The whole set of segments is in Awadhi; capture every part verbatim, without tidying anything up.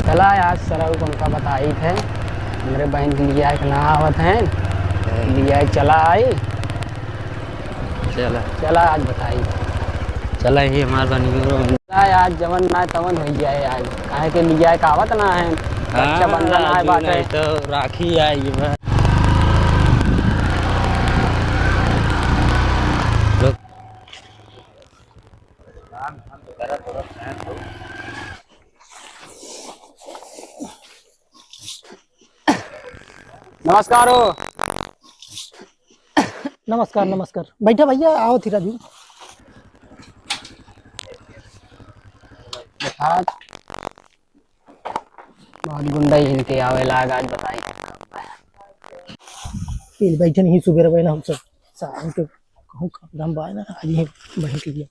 चला आज सरऊ को उनका बताई थे, हमरे बहन के लिया एक ना आवत है, हाँ। लिया एक चला आई। चला। चला आज बताई। चला ही हमार बनियो। चला आज जवन ना तवन हो जाए आज, काहे के लिया एक आवत ना है, हाँ, रक्षाबंधन आए बाटे। नहीं तो राखी आई बा। नमस्कार हो। नमस्कार, नमस्कार। बैठा भैया, आओ थी राजू। आज बहुत गुंडा ही इनके आवे लाग, आज बताई। ये बैठे नहीं सुबह रहे ना हम सब, शाम के कहूँ काम धाम बाय ना, आज ही बैठ लिया।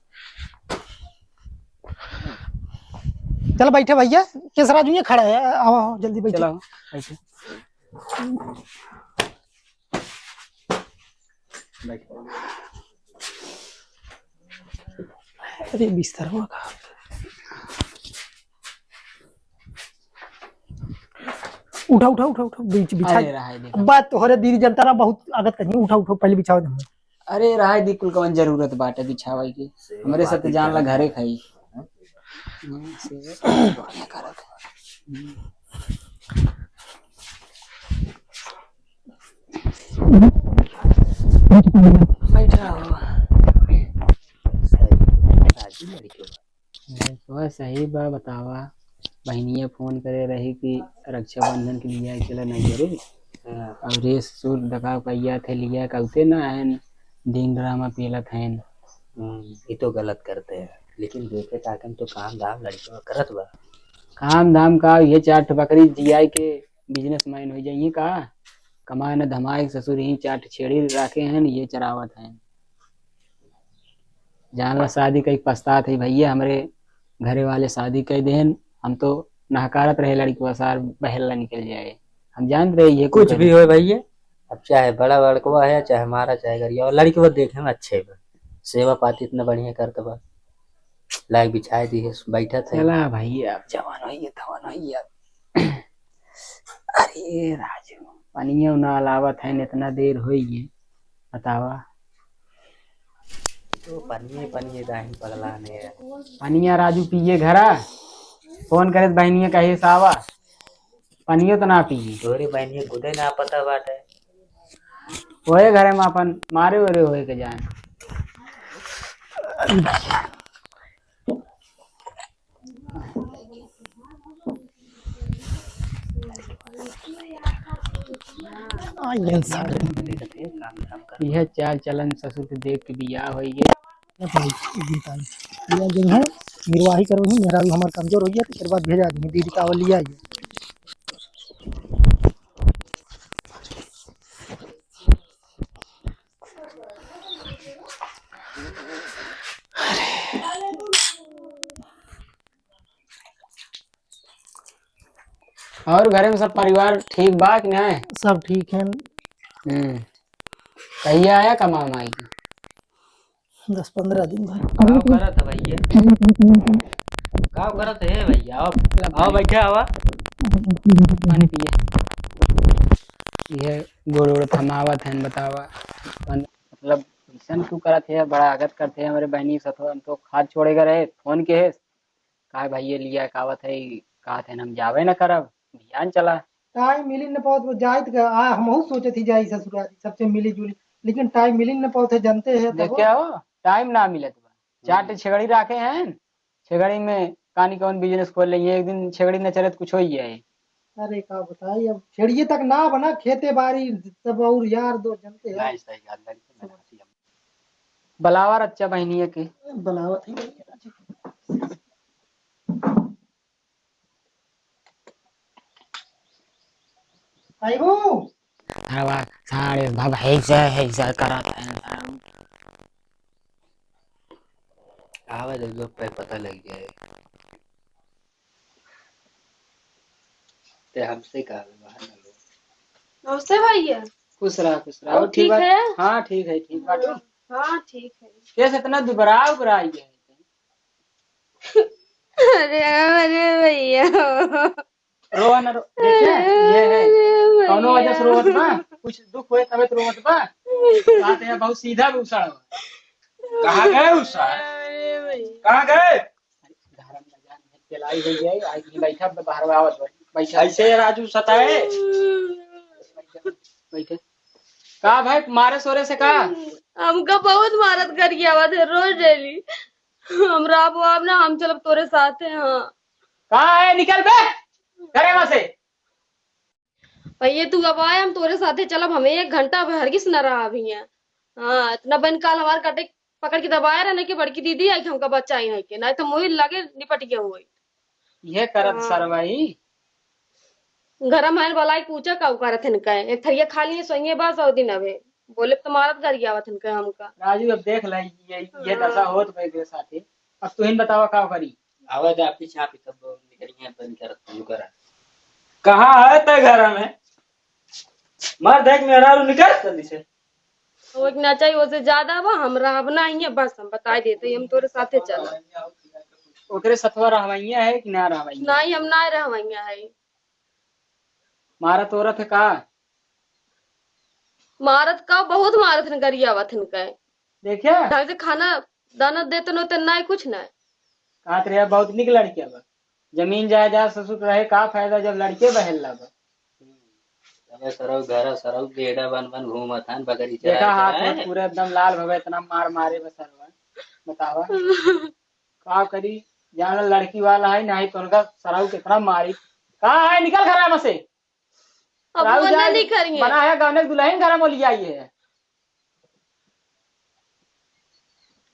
चल बैठे भैया, केसरा जी खड़ा है, आओ, आओ, जल्दी बैठो। चलो, बैठो। बैठो। अरे बिस्तरवा का। उठा, उठा, उठा, उठा, बीच बिछा। अरे रहा है, देखा। बात तोहरे दीदी जनता रहा, बहुत आगत कहीं। उठा, उठा, पहले बिछाओ दे। अरे रहा दी, कुल कवन जरूरत बाटे बिछावे की? सेवा हमरे साथ पाती जान ला करे। घरे खाई। हाँ? हम्म, सेवा पाती करत। हम्म। बैठा हो। सही, राजी लड़के बा। अरे, तो सही बा, बतावा। बहिनिया फोन करे रही कि रक्षाबंधन के लिए चला नहीं करे। हाँ। और ये ससुर दका कहिया थे लिया कौते ना आयन, दिन ड्रामा पेलत हैं। हम्म, ये तो गलत करते हैं, लेकिन देखे ताकन तो काम धाम लड़के करत बा। काम धाम का, ये चार ठो बकरी जियाए के बिजनेसमैन हो जाइए का? कमाए न धमाए, ससुर ही चार ठो छेड़ी राखे हैं, ये चरावत हैं। जान ला शादी कई पछतात है भैया, हमरे घरे वाले शादी कई देहन, हम तो नहकारत रहे लड़की बसार बहेला निकल जाए, हम जानत रहे ये कुछ कुछ भी होए भैया, अब चाहे बड़ा लड़कवा है, चाहे हमारा, चाहे गरिया, और लड़कवा देखे में अच्छे बा, सेवा पाती इतना बढ़िया करत बा, लायक बिछाए दी है, बैठत है। चला भैया, अब जवान होइए, तवान होइए। अरे राजू, पनिया ना लावत है, इतना देर होइए, बतावा। तो पनिये, पनिये दाहिन पगला ने है। पनिया राजू पिए घरा, फोन करे त बहनिया कहे सावा, पनियो तो ना पिए। तोरे बहनिया खुदे ना पता बाटे। ओए घरे में अपन मारे ओरे होए के जान। आ, ये सारे। यह चाल चलन ससुर के देख के बियाह होई गए। ना भाई, ये बताई। ये जो है, निर्वाही करो ही, मेहरारू हमार कमजोर हो गया, तो फिर बाद भेजा दी, दीदी का लिया ये। और घरे में सब परिवार ठीक बा कि नहीं? सब ठीक है। हम्म। कहिया आया कमा माई के? दस पन्द्रह दिन भर। का करत है भैया? का करत है भैया? आओ, आओ बैठे, आवा। पानी पिए। ये गोड़ ओड़ थमावत हैं, बतावा। मन-, मतलब, ऐसन क्यों करत है? बड़ा आगत करते हैं हमरे बहनी के साथ। हम तो खाद छोड़े गए रहे, फोन के है, का भाई ये लिया, का बात है, का थे, हम जावे न करब, बिहान चला। टाइम मिली न पावत, वो जाइत का, आ, हमहू सोचत ही जाई ससुरारी, सबसे मिली जुली, लेकिन टाइम मिली न पावत है, जानते हैं तब। देखिया हो, टाइम ना मिलत बा। चार ठे हम्म। छेगड़ी राखे हैं, छेगड़ी में कानी कौन बिजनेस खोल लेंगे, एक दिन छेगड़ी न चले तो कुछ हो ही जाए। अरे का बताई, अब छेड़िए तक ना बना, खेते बारी सब और यार दोस्त जानते हैं। नहीं, सही बात, लड़के में हंसी हम। बलावा रच्चा बहनिया के। बलावत ही भैया। आइबू? अरे वाह, सारे बाबा है से, है से करत है। आवे दे, लोग पे पता लग जाए। ते हमसे का बाहर ना लो। नमस्ते भैया। खुश रहा, खुश रहा। और और ठीक ठीक बा? है? हाँ, ठीक है, ठीक बा। हाँ, ठीक है। कैसे इतना दुबरा उबरा आई है? अरे, अरे भैया। रोवा ना, रो, देखे, ये है। कौनो वजह से रोवत बा? कुछ दुख होए तबे तो रोवत बा? बात है, बहुत सीधा भी उसाड़ बा। कहाँ गए उसाड़? कहाँ गए? घर में बाजार में चलाई हुई है, आज नहीं बैठा, बाहर आवत बा। बैठा। ऐसे राजू सताए। बैठा, बैठा। का भाई, मारे सोरे से का? हमका बहुत मारत गरियावत है, रोज डेली। हमरा अब, अब ना, हम चलब तोरे साथे, हाँ। का है, निकल बे घरे में से। भैया, तू अब आए, हम तोरे साथे चलब, हमें एक घंटा अब हरगिज न रहा अभी यहाँ। हाँ, इतना बन काल हमार कटे पकड़ के दबाए रहने के बड़की दीदी आई कि हमका बचाई है के, नहीं तो मुही लगे निपट गया हुई। ये करत हाँ। सरवाई। गरम है वाला पूछा का करत है इनका, एक थरिया खा लिए सोइए बस और दिन अबे बोले तो मारत गरियावत इनका हमका। राजू, अब देख ले, ये, ये हाँ। दशा होत बा एकरे साथे। अब तू ही बतावा का करी। आवे दे आपकी छापी तब निकलिए, बंद कर, शुरू करा। कहाँ है ते घर में? मर देख मेहरारू, निकल जल्दी से। वो एक ना चाहिए, ओसे ज्यादा बा, हम रहब ना हियाँ, बस हम बताई देते, हम तोरे साथे चलब। ओकरे सथवा रहवैया है कि ना रहवैया? नहीं, हम ना रहवैया है। मारत ओरत है का? मारत का, बहुत मारत हन, गरियावत हन का। देखे? ढंग से खाना दाना देते न होते, ना कुछ ना। कहत रहे, बहुत निक लड़किया बा। जमीन जायदाद ससुर के रहे, का फायदा जब लड़के बहेला बा। अबे सरऊ घर, सरऊ गेड़ा बन बन घूमत हन, बकरी चराए देखा, हाथ चराए। में पूरा एकदम लाल भवे, इतना मार मारे बा सरवा। बतावा। का करी, जान लड़की वाला है, नहीं तो उनका सरऊ कितना मारी। का है, निकल घर में से। अब राहुल वो ना जाए नहीं करेंगे। बना है, गौने दुल्हन घर में लिया ये है।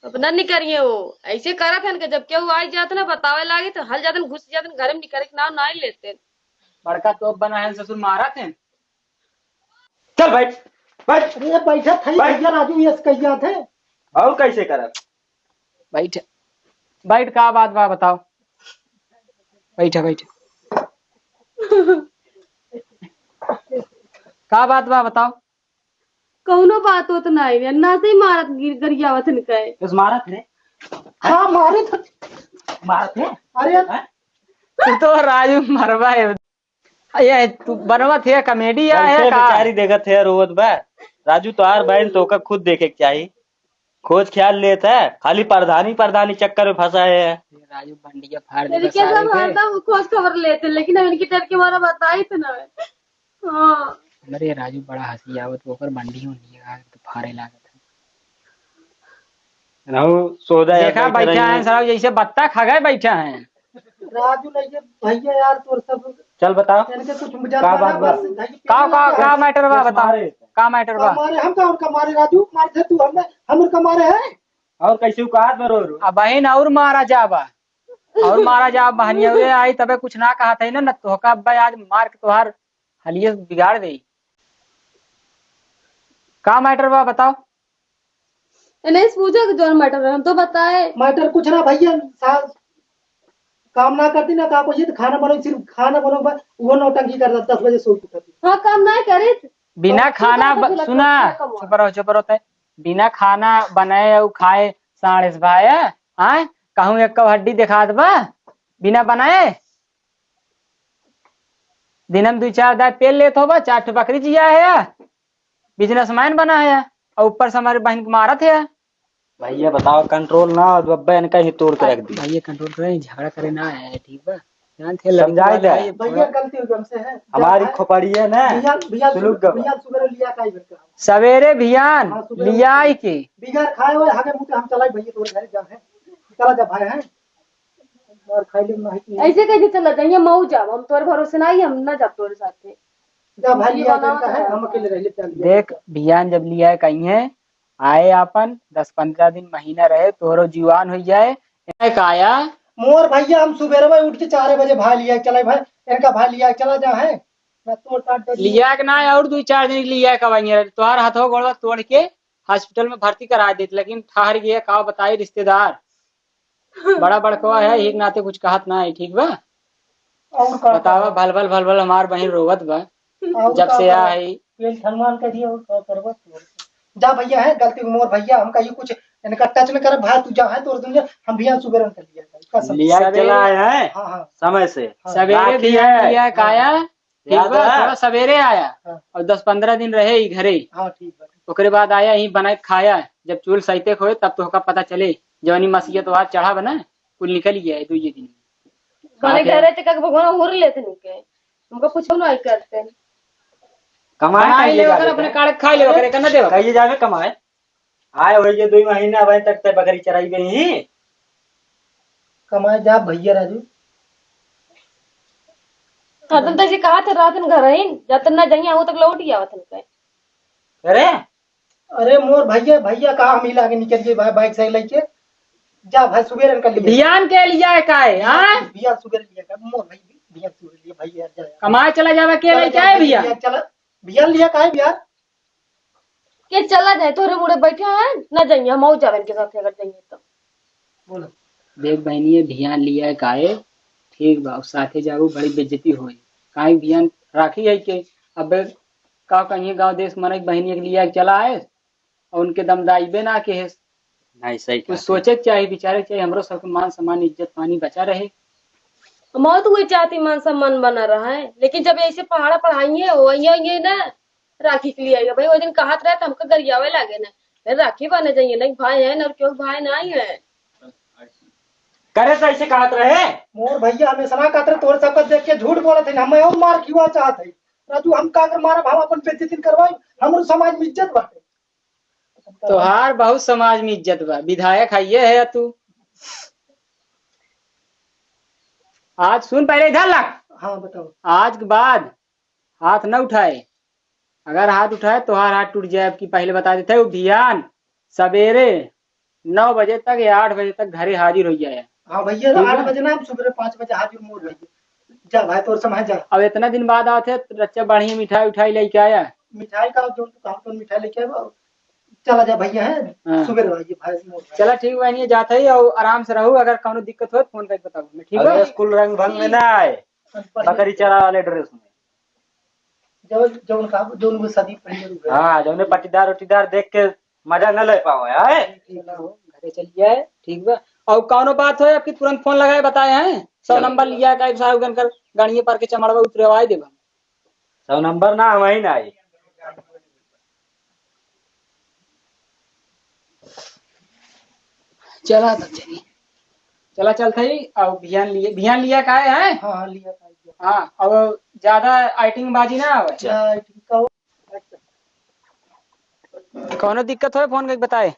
अब ना नहीं करिए वो, ऐसे करत हन के जब केहू आई जात ना बतावे लागे तो हल जातन, घुस जातन, घर में निकले के नाम ना ही लेते। बड़का तोप बना है, ससुर मारत है। चल बैठ, बैठ। अरे बैठा था बैठ। भैया राजू, ये कहिया थे। और कैसे करत? बैठ, बैठ, का बात बा बताओ। बैठा, बैठा। का बात बा बताओ। कौनो बात होत नाही, अन्ना से ही मारत गिर गरियावत हन कहे। बस मारत है। हाँ, मारत है। मारत है। अरे हैं? तू तो राजू मरवा है। ये तू बनवत है, comedy या है कैसे का? बेचारी देखत है, रोवत बा। राजू, तोहार बहन तोका खुद देखे के चाही। खोज ख्याल लेत है, खाली प्रधानी, प्रधानी चक्कर में फंसा है। ये राजू बंडिया फाड़ देगा लड़के सारे सब के। हरदम खोज खबर लेते, लेकिन अब इनके डर के मारा बताई तो ना। हाँ। हमरे राजू बड़ा हंसी आवत, ओकर बंडी उंडी आ तो फाड़े लागत है। रहू सोदा यार देखा, बैठा बैठा रही है। साला, जैसे बत्ता खा गए बैठा है। राजू नहीं है भैया यार, तोर सब चल बताओ। इनके कुछ मजाक का वाला बात बा? बस धैर्य का, का, का matter बा बस बताओ? मारे। का matter बा? हमारे हम का उनका मारे राजू, मार दे तू हमें, हम उनका मारे हैं। और कैसे औकात में रो रो? अब बहिन और मारा जाबा, और मारा जाबा, बहनिया रे आई तबे कुछ ना कहा था ना, न तोहका अब्बा आज मार के तोहार हलिये बिगाड़ दे। का matter बा बताओ? ए, नहीं, पूछा कि जौन matter है, हम तो बताए। Matter कुछ ना भैया, सास काम ना करती ना, का कोई तो खाना बनाओ, सिर्फ खाना बनाओ बस, वो नौटंकी कर रहा, दस बजे सो के उठती। हाँ, काम ना करे। बिना तो खाना तू ब-, का सुना, कमाओ? चुप रहो, चुप रहो तय। बिना खाना बनाए और खाए साढ़े से भाई, हाँ? कहूँ एक कौ हड्डी दिखा देबा, बिना बनाए। दिन में दो चार दाई पेल लेत होबा, चार ठो बकरी जिया है, businessman बना है, और ऊपर से हमारे बहन को मारत है। भैया बताओ, control ना हो, तो अब्बे इनका ही तोड़ के रख दी। भैया control करें, झगड़ा करे ना है, ठीक बा? जानते हैं, लड़की समझाए वाला दे। है, ये भैया थोड़ा गलती हो गई हमसे है। हमारी जा भाई। खोपड़ी है ना, भैया, भैया सुलूक सुबह, गवा। भैया सुबह लिया का ही घर का। सवेरे भियान हाँ, सुबह लिया ही के। बिगर खाए हुए हगे मुंह के हम चलाई भैया तोरे घर जा है। चला जा भाई है। और खाई ले नहीं। ऐसे कैसे चला जाइए, मऊ जाब, हम तोरे भरोसे ना आई, हम ना जाब तोरे साथे। जा भाई, ये लिया बनाओ के है, तो। हम अकेले रह ले, चल लिया। देख, भियान जब लिया कहीं है, आए आपन दस पन्द्रह दिन, महीना रहे, तोहरो जीवान हो जाए। ए काया? मोर भैया, हम सुबेरे में उठ के चार बजे भाई लिया चले भाई, इनका भाई लिया चला जा है। ना तोड़ काट दे। लिया के ना, और दो चार दिन लिया के वहीं तोहार हाथों गोड़वा तोड़ के hospital में भर्ती करा देत, लेकिन ठहर गया, का बताई रिश्तेदार। बड़ा बड़कवा है, एक नाते कुछ कहत ना है, ठीक बा? और का बतावा, करबा? भल भल भल भल हमार बहिन रोवत बा, और जब का से करबा? आई। पेट हनुमान का दिया, और का करबा? जा भैया, है गलती मोर भैया, हमका ये कुछ इनका touch न करब भाई, तू जा है तोर दुनिया, हम भियान सुबेरन कर लिया है, कसम। लिया के सवेरे चला आया है हाँ, हाँ। समय से। हाँ। सवेरे राखी भियान है। लिया के हाँ। आया, ठीक याद बा, है? थोड़ा सवेरे आया। हाँ। और दस पन्द्रह दिन रहे ही घरे। हाँ, ठीक बा। ओकरे बाद आया ही बनाए के खाया, जब चूल सहिते होए तब तो ओका पता चले, जवानी मसीहा तो आज चढ़ा बना, कुल निकल गया है दो ये दिन। बने का घरे ते का भगवान हुर लेते नहीं के, हमको कुछ ना करते। कमाए बना ही कहिए ले जावे ओकर, अपने के। काढ़ खा ले ओकर, एकर ना देवा। कहिए जावे कमाए। आए होई जे दुई महीना अबे तक ते बकरी चराई गई ही। कमाए जा भैया राजू। हरदम तो ऐसे कहा थे रात में घर आइन, जब तक ना जाइए आहू तक लौट गया वतन पे। अरे अरे मोर भैया, भैया का हम ही लागे निकल गए भाई, bike से लेके। जा भाई सुबेरे निकल लिए। भियान के लिया है काहे, हाँ? भियान सुबेरे लिया का, मोर भाई भियान सुबेरे लिया भैया, जा। कमाए चला जावे के चला लेके जा आए भैया। भैया, चला। भियान लिया काहे भैया? के चला जाए, तोरे मुड़े बैठे हैं, ना जाइए, हम आऊ जावे इनके साथ अगर जाइए तो। बोलो। देख बहनी, ये भियान लिया है काहे, ठीक बा, और साथे जाऊ बड़ी बेइज्जती होई, काहे भियान राखी है के, अब का कहिए गाँव देश मनई बहनी के लिया के चला है और उनके दमदाइबे ना के है। नहीं, सही कुछ कहा। सोचे के चाही, विचारे के चाही, हमरो सबके मान सम्मान इज्जत पानी बचा रहे। हम तो वही चाहती मान सम्मान बना रहा है, लेकिन जब ऐसे पहाड़ा पढ़ाइए हो, ये, ये ना राखी के लिए आइए भाई, वो दिन कहत रहे तो हमको गरियावे लागे ना, फिर राखी बने जाइए, नहीं भाई है ना, और क्यों भाई नहीं है। करे तो ऐसे कहत रहे। मोर भैया हमेशा ना कहत रहे, तोरे सबका देख के झूठ बोलत है, हमें और मार खिवा चाहत है। राजू, हम का कर मारब, हम अपन बेइज्जती करवाई, हमरो समाज में इज्जत बाटे। तोहार बहुत समाज में इज्जत बा, विधायक है ये है तू। आज सुन, पहले इधर लग। हाँ, बताओ। आज के बाद हाथ न उठाए, अगर हाथ उठाए तोहार हाथ टूट जाए। अब की पहले बता देते हैं, वो भियान सवेरे नौ बजे तक या आठ बजे तक घरे हाजिर हो जाए। हाँ भैया, ठीक आठ है? बजे ना, हम सुबह पाँच बजे हाजिर मोर भैया। जा भाई, तोर समय जा। अब इतना दिन बाद आते, रच्चा बढ़िया मिठाई उठाई लेके आया। मिठाई का जो तू कहा, तो मिठाई लेके आया, चला जा भैया, है? हाँ। सुबह रहिए भाई, मोर भाई। चला ठीक बा, नहीं जात है, और आराम से रहू, अगर कौनो दिक्कत हो तो फोन करके बताओ, ठीक बा? अरे स्कूल रंग भंग में ना आए, बकरी चरा वाले ड्रेस में। जौन, जौन का, जौन वो सदी पहले रुके। हाँ, जौने पट्टीदार उट्टीदार देख के मजा न ले पावे, आए? ठीक है, घरे चल जाए, ठीक बा। और कौनो बात हो आपकी तुरंत फोन लगाए बताए हैं, सौ चलो। नंबर लिया का साहब गन कर गाड़िए पर के चमड़वा उतरवाए देबा। सौ नंबर ना, वही ना आई। चला तब चली, चला चलत ही। और भियान लिए, भियान लिया का है? हाँ, हाँ, लिया का है। हाँ, और ज्यादा आइटिंग बाजी ना आवे। चल। ना, आइटिंग का हो? अच्छा। कौनो दिक्कत होए, फोन करके बताए।